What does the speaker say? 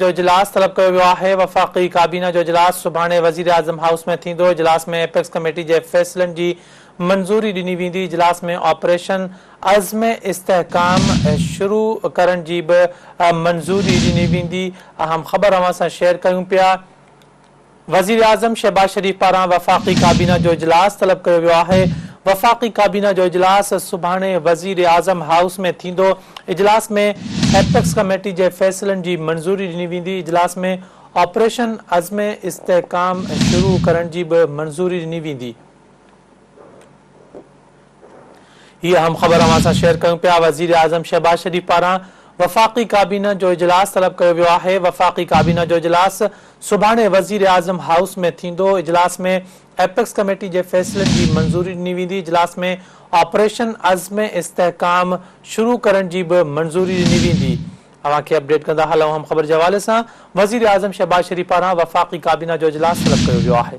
جو اجلاس طلب ڪيو ويو آهي، وفاقي ڪابينا جو اجلاس سڀاڻي وزيراعظم هائوس ۾ ٿيندو، اجلاس ۾ ايپڪس ڪميٽي جي فيصلن جي منظوري ڏني ويندي، اجلاس ۾ آپريشن عزم استحڪام شروع ڪرڻ جي به منظوري ڏني ويندي، اهم خبر اوهان سان شيئر ڪيون پيا. وزيراعظم شهباز شريف پاران وفاقي ڪابينا جو اجلاس طلب ڪيو ويو آهي، وفاقي ڪابينا جو اجلاس سڀاڻي وزيراعظم هائوس ۾ ٿيندو، اجلاس ۾ ايپڪس ڪميٽي جي فيصلن جي منظوري ڏني ويندي، اجلاس ۾ آپريشن عزم استحڪام شروع ڪرڻ جي به منظوري ڏني ويندي. هي اهم خبر اوهان سان شيئر ڪيون پيا، وزيراعظم شهباز شريف پاران وفاقي ڪابينا جو اجلاس طلب ڪيو ويو آهي، وفاقي ڪابينا جو اجلاس سڀاڻي وزيراعظم هائوس ۾ ٿيندو، اجلاس ۾ ايپڪس ڪميٽي جي فيصلن جي منظوري ڏني ويندي، اجلاس ۾ آپريشن عزم استحڪام شروع ڪرڻ جي به منظوري ڏني ويندي. اوهان کي اپڊيٽ ڪندا هلون اهم خبر جي حوالي سان وزيراعظم شهباز شريف پاران وفاقي ڪابينا جو اجلاس طلب ڪيو ويو آهي.